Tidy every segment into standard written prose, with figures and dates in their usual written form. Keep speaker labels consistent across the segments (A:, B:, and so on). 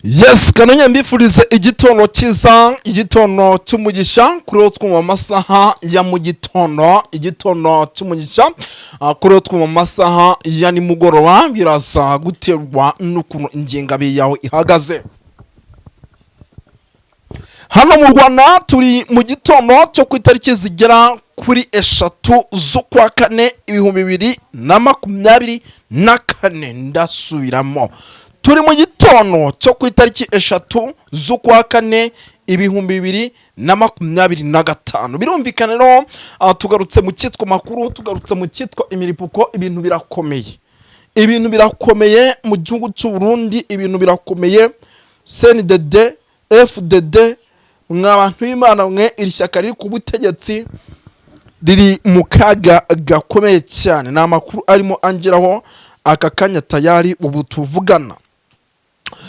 A: Yes, kanonye mbifurize igitondo cyiza, igitondo cy'umugisha kuri wo twumva amasaha ya mu gitondo, igitondo cy'umugisha kuri wo twumva amasaha ya nimugoroba. Biraza guterwa n'ukuntu ingengabihe yawe ihagaze. Hano mu Rwanda turi mu gitondo cyo ku itariki zigera kuri 3 z'ukwa kane 2024. Ndasubiramo, turi mu gitondo cyo ku itariki 3 z'ukwa kane 2025. Birumvikana rero, tugarutse mu cyitwa makuru, tugarutse mu cyitwa imiripuko. Ibintu birakomeye, ibintu birakomeye mu gihugu cy'u Burundi, ibintu birakomeye. CNDD FDD, mwa bantu b'Imana mwe, iri shyaka riri ku butegetsi riri mu kaga gakomeye cyane. Ni amakuru arimo angeraho aka kanya tayari ubu tuvugana.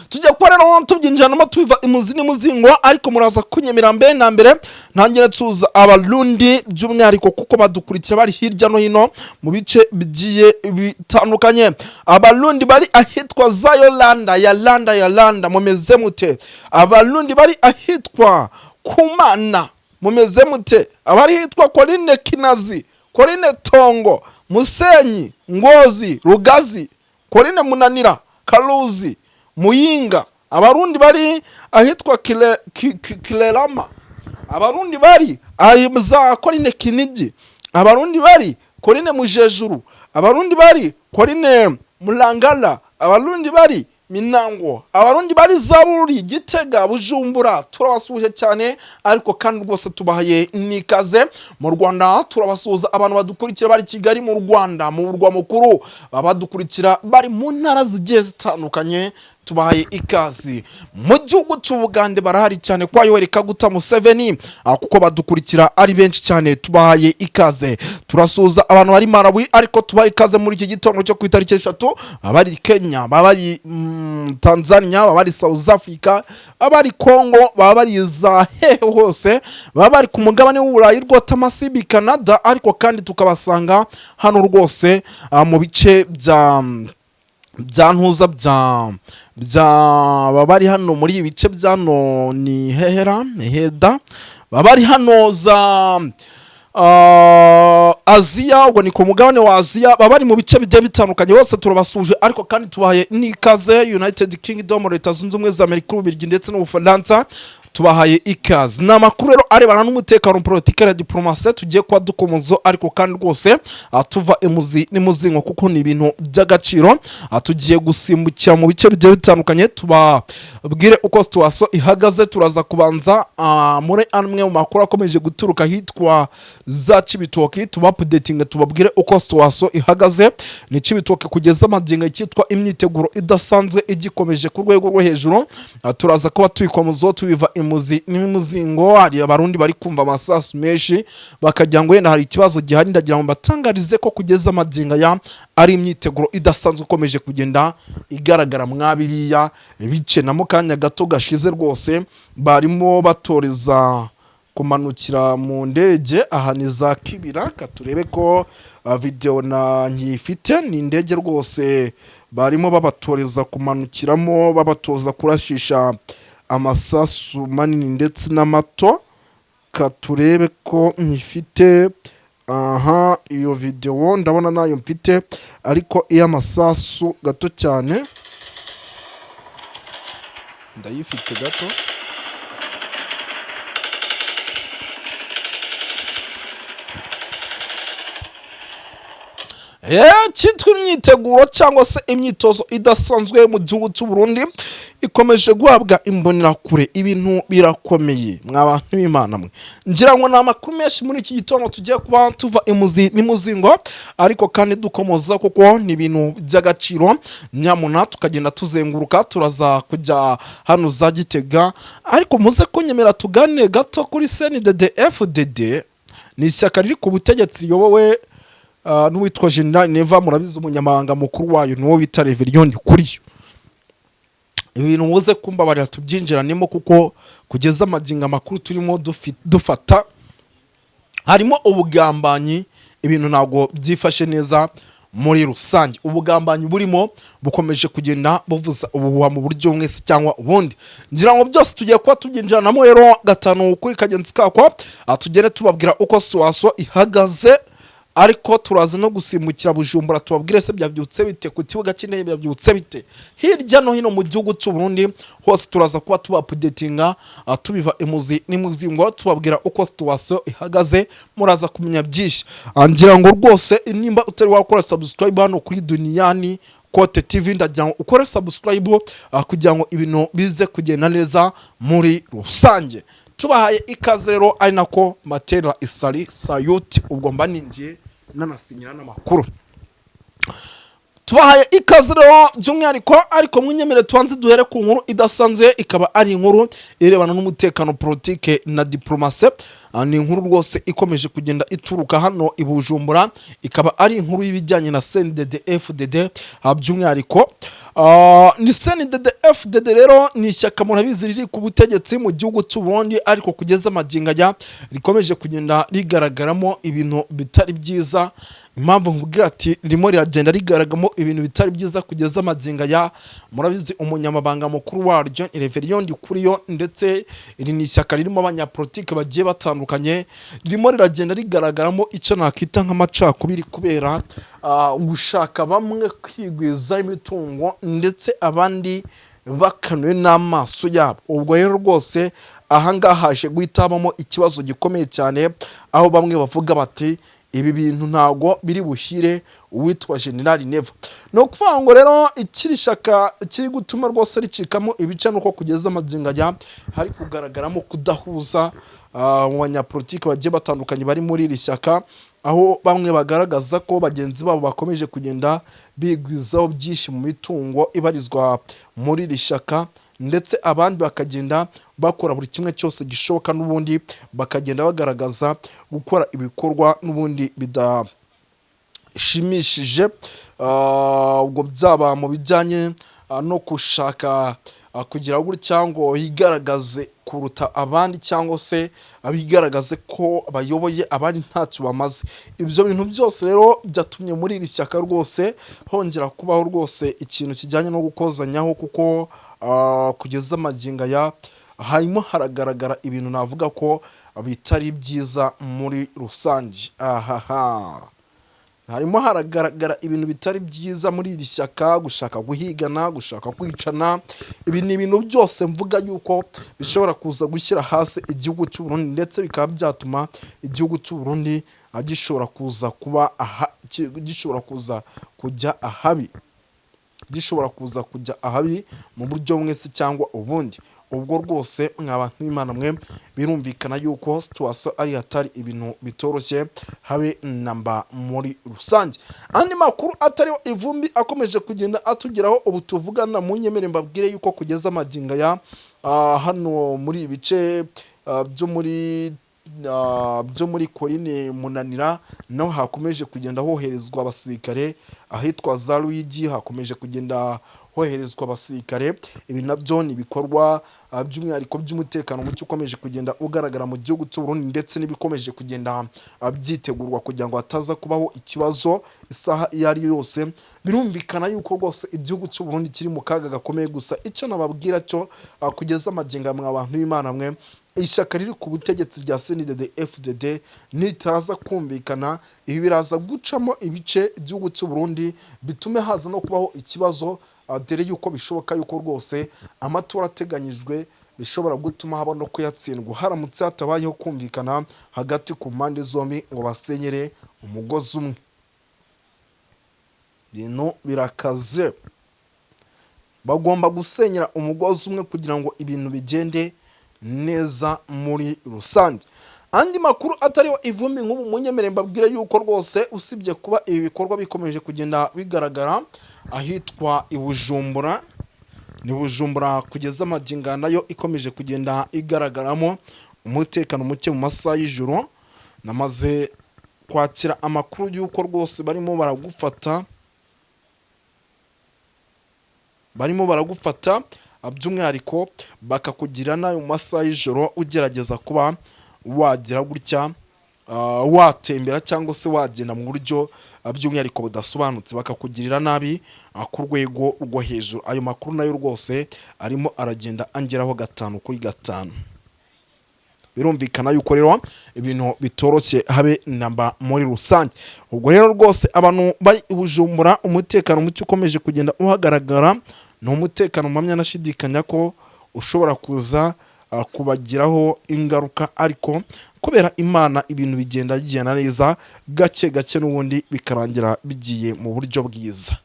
A: Tujya kuba rero tubyinjiranamo tubiva imuzi n'imuzingo, ariko muraza kunyemera mbere na mbere ntangire tuza Abarundi by'umwihariko, kuko badukurikira bari hirya no hino mu bice bigiye bitandukanye. Abarundi bari ahitwa za Yolanda ya Landa ya Landa, mumeze mute? Abarundi bari ahitwa Kumana, mumeze mute? Abari ahitwa Korine Kinazi, Korine Tongo, Musenyi, Ngozi, Rugazi, Korine Munanira, Karuzi, Muyinga, Abarundi bari ahitwa Kirerama, Abarundi bari za Korine Kinigi, Abarundi bari Korine Mujejuru, Abarundi bari Korine Murangara, Abarundi bari Minango, Abarundi bari Zabururi, Gitega, Bujumbura, turabasuhuje cyane, ariko kandi rwose tubahaye n'ikaze mu Rwanda. Turabasuhuza abantu badukurikira bari Kigali mu Rwanda, mu murwa mukuru, badukurikira bari mu ntara zigiye zitandukanye, tubahaye ikaze. Mu gihugu cy'Ubugande barahari cyane kwa Yoweri Kaguta Museveni, kuko badukurikira ari benshi cyane, tubahaye ikaze. Turasuhuza abantu bari Malawi, ariko tubaha ikaze muri iki gitondo cyo ku itariki 3, abari Kenya, abari Tanzania, abari South Africa, abari Congo, baba bari za hehe hose, baba bari ku mugabane w'Uburayi, rwota amasibi, Canada, ariko kandi tukabasanga hano rwose mu bice bya ntuza bya baba bari hano muri ibi bice bya no ni hehera heda, baba bari hano za Aziya, ubwo ni ku mugabane wa Aziya, baba bari mu bice bigiye bitandukanye, bose turabasuje, ariko kandi tubahaye n'ikaze. United Kingdom, Leta Zunze Ubumwe za Amerika, Ububiligi ndetse n'Ubufaransa, tubahaye ikaze. Ni amakuru rero arebana n'umutekano, politiki na diplomasi tugiye kuba dukomozo, ariko kandi rwose tuva imuzi n'imuzingo, kuko ni ibintu by'agaciro. Tugiye gusimbukira mu bice bigiye bitandukanye, tubabwire uko situation ihagaze. Turaza kubanza muri amwe mu makuru akomeje guturuka ahitwa za Cibitoki, tuba updating, tubabwire uko situation ihagaze. Ni Cibitoki kugeza amagingo cyitwa imyiteguro idasanzwe igikomeje ku rwego rwo hejuru. Turaza kuba tuyikomozo tubiva imuzi n'imuzingo. Hari Abarundi bari kumva amasasu menshi bakagira ngo wenda hari ikibazo gihari. Ndagira ngo mbatangarize ko kugeza amagingo aya ari imyiteguro idasanzwe ikomeje kugenda igaragara mwabiriya bice. Na mu kanya gato gashize rwose barimo batoreza kumanukira mu ndege. Aha ni za Kibira, katurebe ko video na nkifite. Ni indege rwose barimo babatoreza kumanukiramo, babatoza kurashisha amasasu manini ndetse n'amato. Katurebe ko nkifite. Aha iyo video ndabona nayo mfite, ariko iy'amasasu gato cyane ndayifite gato. Cyitwa imyiteguro cyangwa se imyitozo idasanzwe mu gihugu cy'u Burundi ikomeje guhabwa imbonerakure. Ibintu birakomeye mwa bantu b'Imana mwe. Ngira ngo ni amakuru menshi muri iki gitondo tugiye kuba tuva imuzi n'imuzingo, ariko kandi dukomoza, kuko ni ibintu by'agaciro. Nyamuna tukagenda tuzenguruka, turaza kujya hano za Gitega, ariko muze kunyemera tuganire gato kuri CNDD FDD. Ni ishyaka riri ku butegetsi riyobowe n'uwitwa General Neva. Murabizi, umunyamabanga mukuru wayo niwo bita Reverien Ndikuriyo. Ibintu muze kumbabarira tubyinjiranemo, kuko kugeza amagingo amakuru turimo dufata harimo ubugambanyi. Ibintu ntabwo byifashe neza Muri rusange, ubugambanyi burimo bukomeje kugenda buvuza ubuhuha mu buryo bumwe se cyangwa ubundi. Ngira ngo byose tugiye kuba tubyinjiranamo rero gatanu kuri kagenzi kako, tugende tubabwira uko situation ihagaze, ariko turaza no gusimbukira Bujumbura, tubabwire se byabyutse bite ku kibuga cy'indege, byabyutse bite hirya no hino mu gihugu cy'u Burundi hose. Turaza kuba tuba updatinga, tubiva imuzi n'imuzingo, tubabwira uko situation ihagaze. Muraza kumenya byinshi. Ngira ngo rwose nimba utari wakora subscribe hano kuri Duniyani Kote TV, ndagira ngo ukore subscribe kugira ngo ibintu bize kugenda neza muri rusange. Tubahaye ikaze rero, ari nako matera isari sayuti. Ubwo mba ninjiye nanasinyira n'amakuru. Tubahaye ikaze rero by'umwihariko, ariko mwinyemere tubanze duhere ku nkuru idasanzwe, ikaba ari inkuru irebana n'umutekano, politike na diplomasi. Ni inkuru rwose ikomeje kugenda ituruka hano i Bujumbura, ikaba ari inkuru y'ibijyanye na CNDD FDD. By'umwihariko ni CNDD FDD rero, ni ishyaka murabizi riri ku butegetsi mu gihugu cy'u Burundi, ariko kugeza amagingo aya rikomeje kugenda rigaragaramo ibintu bitari byiza. Impamvu nkubwira ati ririmo riragenda rigaragaramo ibintu bitari byiza kugeza amagingo aya, murabizi umunyamabanga mukuru waryo ni Reverien Ndikuriyo, ndetse iri ni ishyaka ririmo abanyapolitike bagiye batandukanye. Ririmo riragenda rigaragaramo icyo nakita nk'amacakubiri, kubera gushaka bamwe kwigwiza imitungo ndetse abandi bakanuye n'amaso yabo. Ubwo rero rwose ahangaha haje guhita habamo ikibazo gikomeye cyane, aho bamwe bavuga bati ibi bintu ntabwo biri buhire uwitwa General Neva. Ni ukuvuga ngo rero ikiri shyaka kiri gutuma rwose ricikamo ibice nuko kugeza amagingo aya hari kugaragaramo kudahuza mu banyapolitiki bagiye batandukanye bari muri iri shyaka, aho bamwe bagaragaza ko bagenzi babo bakomeje kugenda bigwizaho byinshi mu mitungo ibarizwa muri iri shyaka, ndetse abandi bakagenda bakora buri kimwe cyose gishoboka, n'ubundi bakagenda bagaragaza gukora ibikorwa n'ubundi bidashimishije. Ubwo byaba mu bijyanye no gushaka kugira gutya ngo higaragaze kuruta abandi, cyangwa se bigaragaze ko bayoboye abandi ntacyo bamaze. Ibyo bintu byose rero byatumye muri iri shyaka rwose hongera kubaho rwose ikintu kijyanye no gukozanyaho, kuko kugeza amagingo aya harimo haragaragara ibintu navuga ko bitari byiza muri rusange. Ahaha, harimo haragaragara ibintu bitari byiza muri iri shyaka, gushaka guhigana, gushaka kwicana. Ibi ni ibintu byose mvuga yuko bishobora kuza gushyira hasi igihugu cy'u Burundi, ndetse bikaba byatuma igihugu cy'u Burundi gishobora kuza kuba aha, gishobora kuza kujya ahabi, gishobora kuza kujya ahabi mu buryo bumwe se cyangwa ubundi. Ubwo rwose mwaba nk'Imana mwe, birumvikana yuko situation ari hatari, ibintu bitoroshye habe namba muri rusange. Andi makuru atariho ivumbi akomeje kugenda atugeraho ubu tuvugana, mu nyemere mbabwire yuko kugeza amagingo aya hano muri ibi bice byo muri Korine Munanira naho hakomeje kugenda hoherezwa abasirikare. Ahitwa za Ruyigi hakomeje kugenda hoherezwa abasirikare. Ibi nabyo ni ibikorwa by'umwihariko by'umutekano muke ukomeje kugenda ugaragara mu gihugu cy'u Burundi, ndetse n'ibikomeje kugenda byitegurwa kugira ngo hataza kubaho ikibazo isaha iyo ari yo yose. Birumvikana yuko rwose igihugu cy'u Burundi kiri mu kaga gakomeye. Gusa icyo nababwira cyo kugeza amagingo mwa bantu b'Imana mwe, ishyaka riri ku butegetsi rya CNDD FDD nitaza kumvikana, ibi biraza gucamo ibice igihugu cy'u Burundi, bitume haza no kubaho ikibazo, dore yuko bishoboka yuko rwose amatora ateganyijwe bishobora gutuma haba no kuyatsindwa, haramutse hatabayeho kumvikana hagati ku mpande zombi ngo basenyere umugozi umwe. Ibintu birakaze, bagomba gusenyera umugozi umwe kugira ngo ibintu bigende neza muri rusange. Andi makuru atariho ivumbi, nk'ubu munyemere mbabwire yuko rwose usibye kuba ibi bikorwa bikomeje kugenda bigaragara ahitwa i Bujumbura, ni Bujumbura kugeza amagingo nayo ikomeje kugenda igaragaramo umutekano muke mu masaha y'ijoro. Namaze kwakira amakuru y'uko rwose barimo baragufata by'umwihariko bakakugira nayo mu masaha y'ijoro ugerageza kuba wagira gutya. Watembera cyangwa se wagenda mu buryo by'umwihariko budasobanutse, bakakugirira nabi ku rwego rwo hejuru. Ayo makuru nayo rwose arimo aragenda angeraho gatanu kuri gatanu. Birumvikana yuko rero ibintu bitoroshye habe namba muri rusange. Ubwo rero rwose abantu bari i Bujumbura, umutekano muke ukomeje kugenda uhagaragara ni umutekano mpamya nashidikanya ko ushobora kuza kubagiraho ingaruka, ariko kubera Imana ibintu bigenda bigenda neza gake gake, n'ubundi bikarangira bigiye mu buryo bwiza.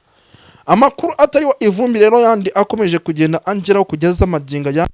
A: Amakuru atariho ivumbi rero yandi akomeje kugenda angeraho kugeza amagingo ya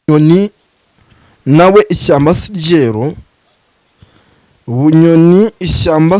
A: Bunyoni nawe ishyamba si ryeru. Bunyoni ishyamba.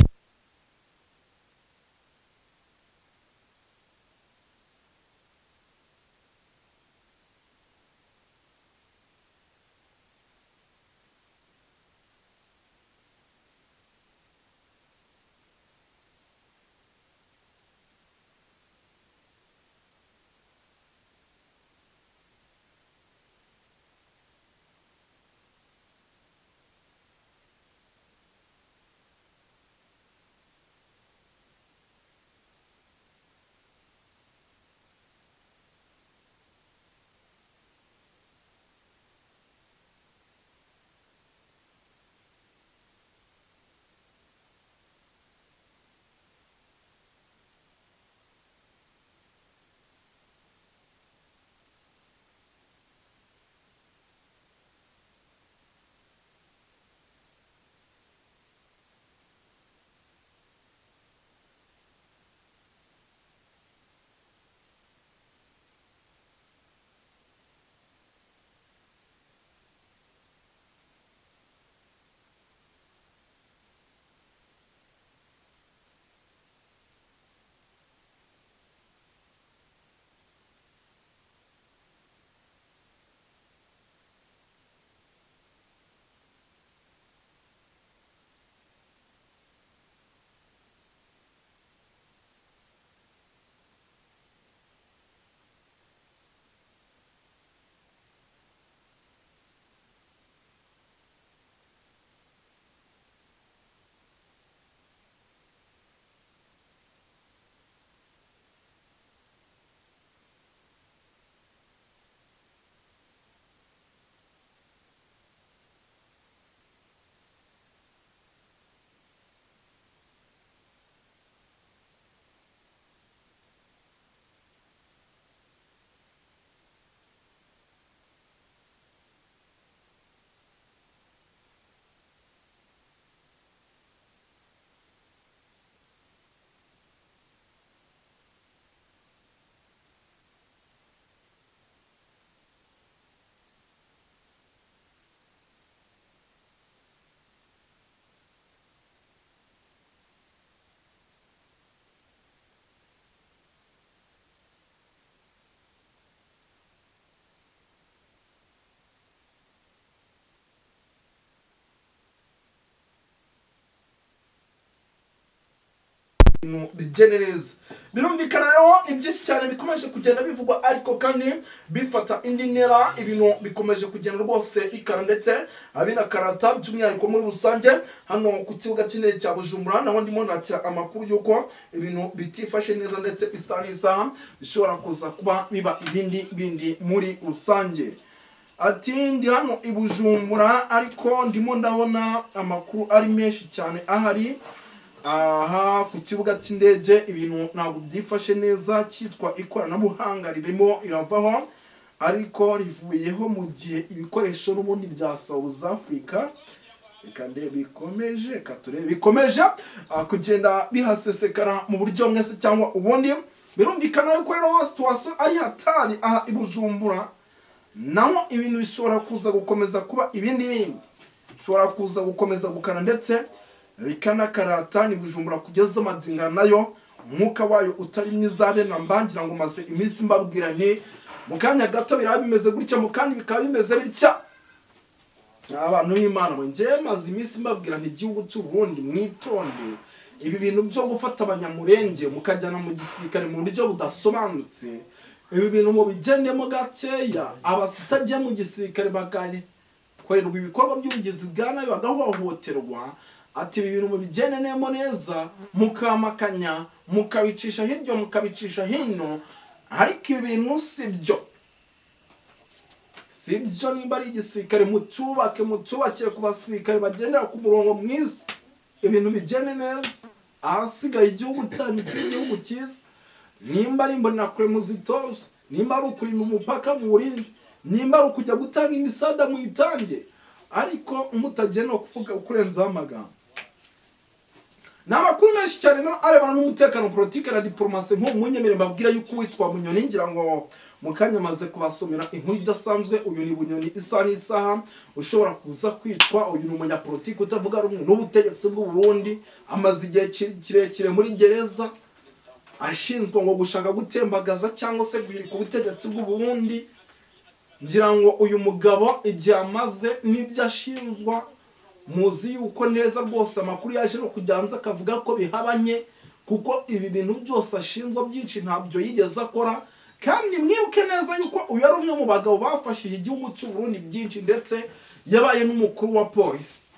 A: Ibintu bigende neza. Birumvikana rero, ni byinshi cyane bikomeje kugenda bivugwa, ariko kandi bifata indi ntera. Ibintu bikomeje kugenda rwose bikara ndetse binakarata, by'umwihariko muri rusange hano ku kibuga cy'indege cya Bujumbura, naho ndimo nakira amakuru y'uko ibintu bitifashe neza, ndetse isaha n'isaha bishobora kuza kuba biba ibindi bindi muri rusange. Ati: "Ndi hano i Bujumbura, ariko ndimo ndabona amakuru ari menshi cyane ahari aha ku kibuga cy'indege. Ibintu ntabwo byifashe neza, cyitwa ikoranabuhanga ririmo iravaho, ariko rivuyeho mu gihe ibikoresho n'ubundi bya South Africa, reka ndebe, bikomeje, reka turebe, bikomeje kugenda bihasesekara mu buryo bumwe se cyangwa ubundi." Birumvikana yuko rero situation ari hatari aha i Bujumbura, naho ibintu bishobora kuza gukomeza kuba ibindi bindi, bishobora kuza gukomeza gukana ndetse bikanakarata. Ni Bujumbura kugeza amagingo nayo umwuka wayo utari mwiza be na mbangira ngo maze iminsi mbabwira nti mu kanya gato biraba bimeze gutya, mu kandi bikaba bimeze bitya. Abantu b'Imana mwe, njyewe maze iminsi mbabwira nti igihugu cy'u Burundi mwitonde, ibi bintu byo gufata Abanyamurenge mukajyana mu gisirikare mu buryo budasobanutse, ibi bintu mubigendemo gakeya. Abatajya mu gisirikare bagakorerwa ibikorwa by'ubugizi bwa nabi, bagahohoterwa. Ati ibi bintu mubigendenemo neza, mukamakanya, mukabicisha hirya, mukabicisha hino, ariko ibi bintu si byo, si byo. Nimba ari igisirikare mucyubake, mucyubakire ku basirikare bagendera ku murongo mwiza, ibintu bigende neza. Ahasigaye igihugu cyanyu kibe igihugu cyiza. Nimba ari imbonerakure muzitoze, nimba ari ukurinda umupaka muwurinde, nimba ari ukujya gutanga imisada muyitange, ariko mutagiye no kuvuga kurenzaho amagambo. Ni amakuru menshi cyane no arebana n'umutekano, politiki na diporomasi. Nk'ubu munyemere mbabwira yuko uwitwa Bunyoni, ngira ngo mu kanya amaze kubasomera inkuru idasanzwe. Uyu ni Bunyoni, isaha n'isaha ushobora kuza kwicwa. Uyu ni umunyapolitiki utavuga rumwe n'ubutegetsi bw'u Burundi, amaze igihe kirekire muri gereza ashinzwe ngo gushaka gutembagaza cyangwa se guhirika ubutegetsi bw'u Burundi. Ngira ngo uyu mugabo igihe amaze n'ibyo ashinzwa muzi yuko neza rwose amakuru yaje no kujya hanze akavuga ko bihabanye, kuko ibi bintu byose ashinzwa byinshi ntabyo yigeze akora. Kandi mwibuke neza yuko uyu ari umwe mu bagabo bafashije igihugu cy'u Burundi byinshi, ndetse yabaye n'umukuru wa polisi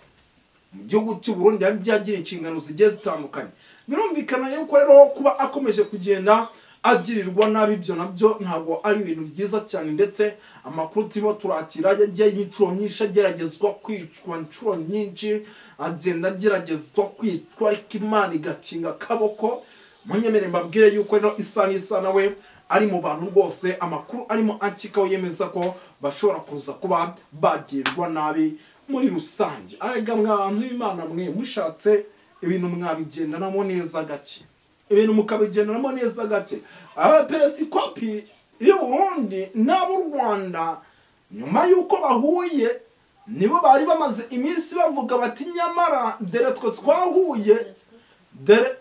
A: mu gihugu cy'u Burundi, yagiye agira inshingano zigiye zitandukanye. Birumvikana yuko rero kuba akomeje kugenda agirirwa nabi, ibyo nabyo ntabwo ari ibintu byiza cyane. Ndetse amakuru turimo turakira, yagiye inshuro nyinshi ageragezwa kwicwa, inshuro nyinshi agenda ageragezwa kwicwa, ariko Imana igakinga akaboko. Munyemere mbabwire yuko rero isa n'isa nawe ari mu bantu rwose amakuru arimo akikaho yemeza ko bashobora kuza kuba bagirwa nabi muri rusange. Arega mwa bantu b'Imana mwe, mushatse ibintu mwabigendanamo neza gake, ibintu mukabigendanamo neza gake. Abaperesikopi y'u Burundi n'ab'u Rwanda, nyuma y'uko bahuye, nibo bari bamaze iminsi bavuga bati: "Nyamara dore twe twahuye, dore."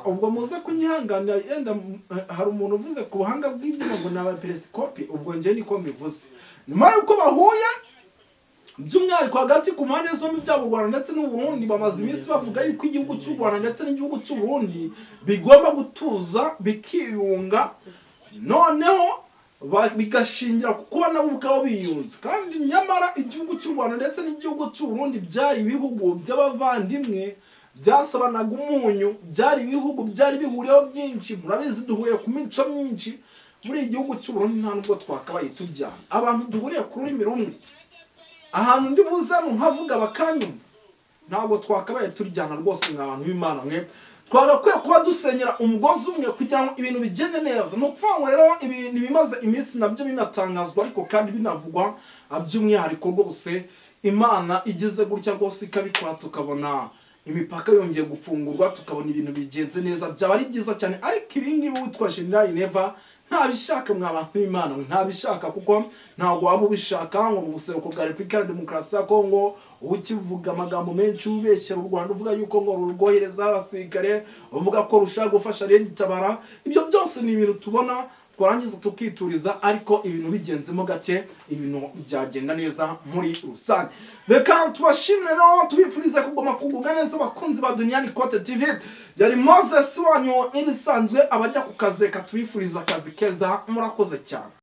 A: Ubwo muze kunyihanganira, yenda hari umuntu uvuze ku buhanga bw'ibyuma ngo ni abaperesikopi, ubwo njye niko mbivuze. Nyuma y'uko bahuye, by'umwihariko hagati ku mpande zombi, byaba u Rwanda ndetse n'u Burundi, bamaze iminsi bavuga yuko igihugu cy'u Rwanda ndetse n'igihugu cy'u Burundi bigomba gutuza, bikiyunga, noneho bigashingira ku kuba nabo ubwabo biyunze. Kandi nyamara igihugu cy'u Rwanda ndetse n'igihugu cy'u Burundi byari ibihugu by'abavandimwe, byasabanaga umunyu, byari ibihugu byari bihuriyeho byinshi. Murabizi, duhuriye ku mico myinshi. Muri iki gihugu cy'u Burundi nta nubwo twakabaye tujyana, abantu duhuriye ku rurimi rumwe, ahantu ndi buzano nkavuga bakanyumva, ntabwo twakabaye turyana rwose. Mwa bantu b'Imana mwe, twagakwiye kuba dusenyera umugozi umwe kugira ngo ibintu bigende neza. Ni ukuvuga ngo rero ibintu bimaze iminsi nabyo binatangazwa, ariko kandi binavugwa by'umwihariko rwose, Imana igeze gutya rwose ikabikora, tukabona imipaka yongeye gufungurwa, tukabona ibintu bigenze neza, byaba ari byiza cyane. Ariko ibi ngibi witwa General Neva ntabishaka. Mwa bantu b'Imana mwe, ntabishaka, kuko ntabwo waba ubishaka ngo mu buseruko bwa Repubulika ya Demokarasi ya Kongo ukivuga amagambo menshi, ubeshyera u Rwanda, uvuga yuko ngo rurwohereza abasirikare, uvuga ko rushaka gufasha RED Tabara. Ibyo byose ni ibintu tubona. Twarangiza tukituriza, ariko ibintu bigenzemo gake, ibintu byagenda neza muri rusange. Reka tubashimire rero, tubifurize kuguma kugubwa neza, abakunzi ba Duniyani Kote TV. Yari Moses wanyu nk'ibisanzwe. Abajya ku kazi, reka tubifurize akazi keza. Murakoze cyane.